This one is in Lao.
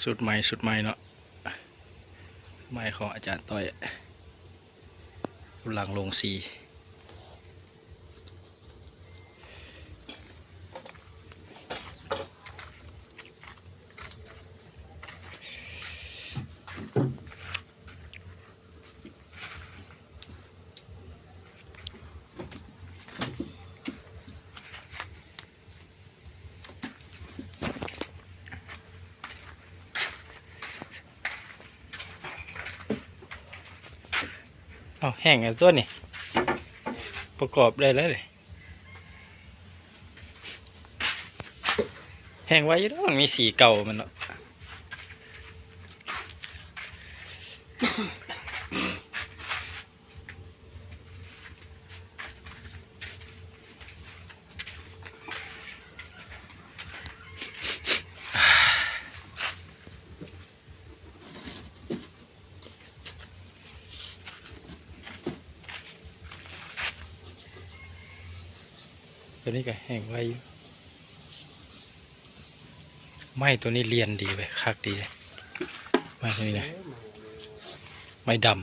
ຊຸດໃໝ່ ຊຸດໃໝ່ເນາະ ໃໝ່ຂອງອາຈານຕ້ອຍ ກຳລັງລົງສີ. ເອົາ ແຫ້ງແລ້ວຕົວນີ້ ປະກອບໄດ້ແລ້ວນີ້ ແຫ້ງໄວຢູ່ດອກ ມັນມີສີເກົ່າມັນເນາະ. ຕົວນີ້ກໍແຫ້ງໄວຢູ່ ໄມ້ຕົວນີ້ລຽນດີເວີຍ ຄັກດີເລີຍ ໄມ້ຕົວນີ້ນະ ໄມ້ດຳ.